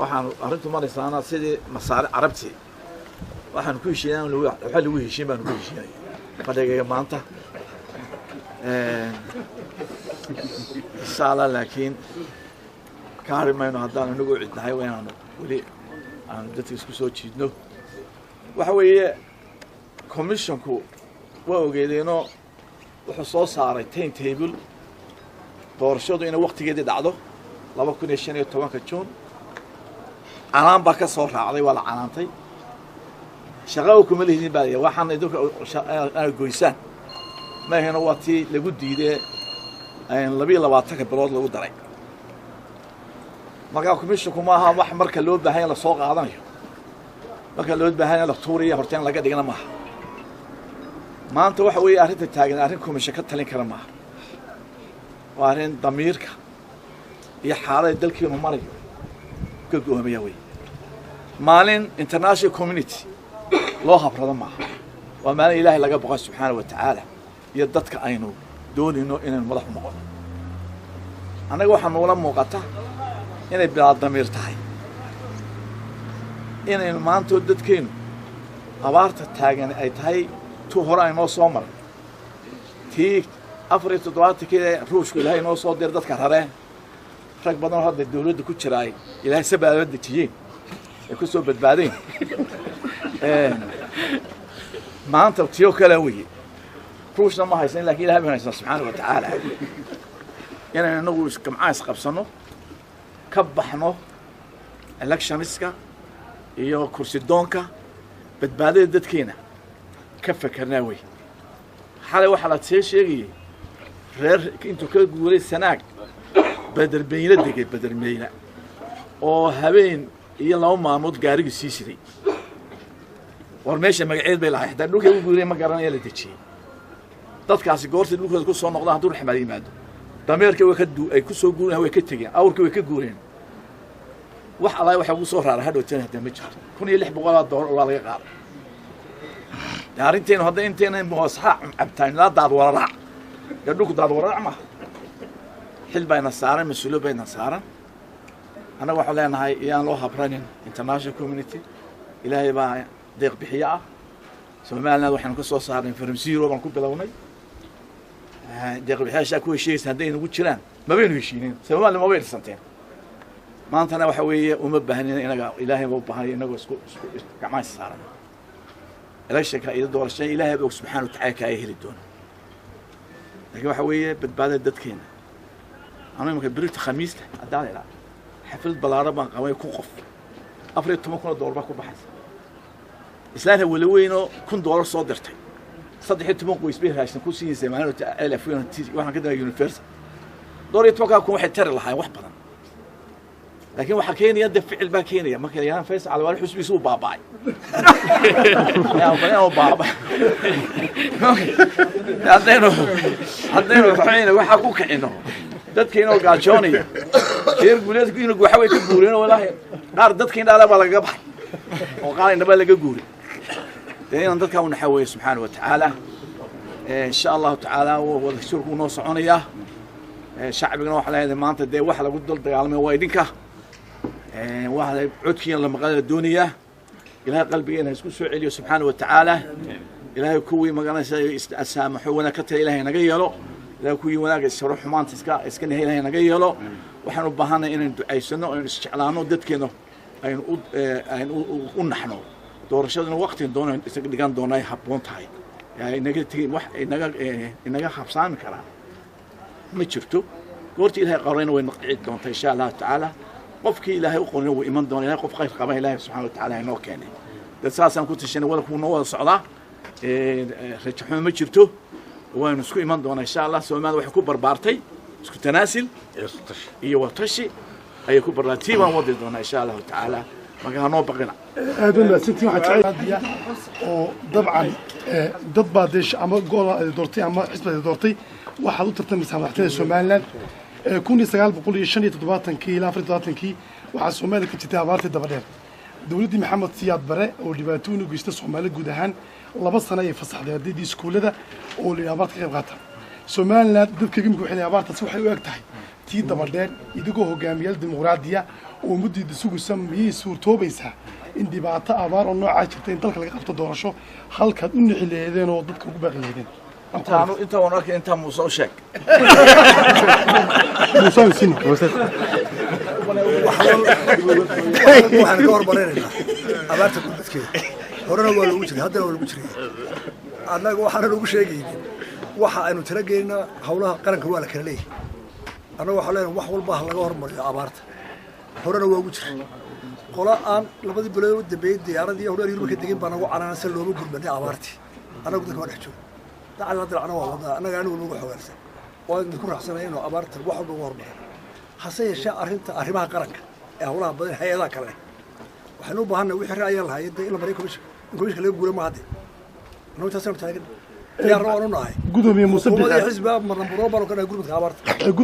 Waxaanu arrintu maraysaana sidii Masaare Carabtii waxaanu ku heshiinay, waxa lagu heshiin baanu ku heshiinay fadhigayga maanta, insha Allah. Laakiin ka hari mayno haddaan inagu cidnahay, waa inaanu weli aanu dadka isku soo jiidno. Waxa weeye, commissionku waa ogeedeenoo wuxuu soo saaray time table doorashadu inay waktigeedii dhacdo, 2015-ka Juun. Canaan baa ka soo raacday, waa la canaantay. Shaqa kuma lihidin baa waxaan idinku inaad goysaan maahena. Waa tii lagu diidee 22-ka bilood lagu daray. Markaa commissionku maaha wax marka loo baahanya lasoo qaadanayo, marka loo baahanya la tuuraya, horta in laga dhigna maaha. Maanta waxa weeye arrinta taagan arrin commission ka talin kara maaha, waa arrin damiirka iyo xaalada dalkiinu marayo ka go'oomaya wey. Maalin international community loo habrado maaha, waa maalin Ilaahay laga boqo subxaana wa tacaala iyo dadka aynu doonayno inaynu madax u noqono. Annaga waxaa nuula muuqata inay bilaa damiir tahay inaynu maantoo dadkeennu abaarta taagan ay tahay tuu hore aynoo soo maray, tii 74-kii Ruushku Ilaahay inoo soo diray, dadka rareen, rag badan oo hadda dawladda ku jiraay Ilaahay sabaaba dejiyeen ay ku soo badbaadeen. Maanta tiyoo kalea weye, Ruushna ma haysan, lakin Ilahay baan haysan subxaana wa tacaala. Inaynu inagu gamcaa isqabsano, ka baxno electioniska iyo kursi doonka, badbaadada dadkeena ka fekerna wey. Xalay waxaa la see sheegayay reer intuu ka guuray Sanaag Badermeyne degay, Badermeyne oo habeen iyo 2 maalmood gaarigii sii siday. War meesha magaceed bay lahay, xitaa dhulkay u guuray ma garanaya la dejiyey. Dadkaasi goortay dhulkooda ku soo noqdaan, hadduu raxmaad yimaado, dameerkii way ka du ay ku soo guureen, way ka tegeen, awrkii way ka guureen. Wax allahi waxa ugu soo raaray hadhowteen hadda ma jirto. 1600 doolar waa laga qaaday. De arrinteenu hadda intayna moosaxa cabtaan ilaa daad wararaac, dee dhulku daad wararaac maaha. Xil bayna saaran, mas-uuliyad bayna saaran. Annaga waxaan leenahay iyaan loo habranin international community. Ilaahay baa deeq bixiye ah. Somaliland waxaanu ka soo saarnay from zero baan ku bilownay. Deeq bixiyaashaa ku heshiiyeysa hadday nagu jiraan mabaynu heshiinin, Somaliland mabay dhisanteen. Maantana waxa weeye uma baahnina inaga, Ilaahay ba u baahanay inagoo isku gacmaha is saaran. Electionka iyo doorashada Ilaahay ba og subxaana watacala ka ay heli doona, laakiin waxa weeye badbaadada dadkeena. Anu imika berita Khamiista haddaan idhaa xaflad ballaaran baan qabay, 1000 qof, 14,000 oo doolar baa ku baxaysa. Islaan hawele weynoo $1000 soo dirtay, 13 qoys bay raashin ku siinaysa maalin Ceelaf weyn. Waxaan ka damay Universal dhowr iyo tobankaa kun waxay tari lahaayeen wax badan, laakiin waxaa keenaya de ficil baa keenaya. Marka yaan Faysal Cali xusbiisa uu baaba'ay baaba, haddaynu raxmayna waxaa ku kicino dadka inoo gaajoonaya, reer guuleedku inuu waxa way ka guureen. Walaahi qaar dadka indhaale baa lagaga baxay oo qaar indhabaa laga guuray. Dee inaan dadkaa u naxaweeye subxaana wa tacaala, insha Allahu tacaala wada shirku noo soconayaa. Shacbigana waxaa leeyahay maanta dee waxa lagu dul dagaalamaya waa idinka, waxa codkiina la maqala la doonayaa. Ilaahay qalbigeena isku soo celiyo subxaana wa tacaala. Ilaahay kuwii magaranaysa saamaxo wanaag ka tala Ilahay naga yeelo. Ilahay kuwii wanaag isaro, xumaanta iska nahay Ilahay naga yeelo. Waxaan u baahanay inaynu ducaysano, aynu isjeclaano, dadkeena aynu u naxno. Doorashaduna waqtigan doono isaga dhigan doona ay habboon tahay, inaga tegi wax inaga habsaami karaa ma jirto. Goorta Ilahay qorayna way naqdici doontaa insha Allahu tacaala. Qofkii Ilaahay u qorina wuu iman doona. Ilahay qof khayr qaba Ilahay subxana wa tacaala inoo keenay. Dad saasaan ku tashanay, wadalku noo wada socdaa, rajaxumo ma jirto, waynu isku iman doonaa insha Allah. Soomaalida waxay ku barbaartay isku tanaasil iyo watashi ayay ku barbaartay, tii baan wadi doonaa insha Allahu tacaala. Marka hanoo baqina. Aad u mahadsantiin. Waxaa jecel oo dabcan dad baa dee ama goola ay doortay ama xisbi ay doortay, waxaad u tartamaysaa madaxtooyada Somaliland. 1975-kii ilaa 74-kii waxaa Soomaaliya ka jirtay abaartii dabadheer. Dowladdii Maxamed Siyaad Bare oo dhibaatooyin u geysta Soomaali guud ahaan, 2 sano ayay fasaxday ardaydii iskuullada oo la yidhi abaarta ka qayb qaata. Somaliland dadka imika waxay leeyihin abaartaasi waxay u eg tahay Tii dabadheer, idigoo hogaamiyaal dimuqraadiya oo muddiida sugaysa, miyay suurtoobaysaa in dhibaato abaar oo noocaa jirta in dalka laga qabto doorasho halkaad u nixi laheedeen oo dadka ugu baaqi laheedeen? Intaanu inta waan arkay, intaa Muuse u sheeg. Muuse Sino. Waxaan ka hormarinaynaa abaarta gurmadkeeda. Horena waa lagu jiray, haddana waa lagu jiray. Annaga waxaana lagu sheegaynin waxa aynu tala geynaa hawlaha qaranka waa la kala leeyahay. Annaga waxaa leenahay wax walba ha laga hormariyo abaarta, horena waa ugu jiray. Qola aan labadii bilood u dambeeyey diyaaradii hore Yurub ka degin baa nagu canaansan looma gurmanay abaartii. Annagu dadka waa dhex joogo, dacalna dilacna waa wadnaa. Annaga anigu nagu xogaansan waa idinku raacsanaya inuu abaarta wax walba uga hormarin. Hase yeeshee arrinta arrimaha qaranka ee hawlaha badan hay-adaha kale waxaynu u baahannahay wixii ra'ayaa lahaayeen dee in la mariyo commission, in commissionka laga guura ma hadde. Annagu intaasanu taagan, diyaarna waanu nahay. Gudoomiye Muuse Xukuumadii Biixi, xisbiga marnamburoo baanu ka nahay gurmadka abaarta.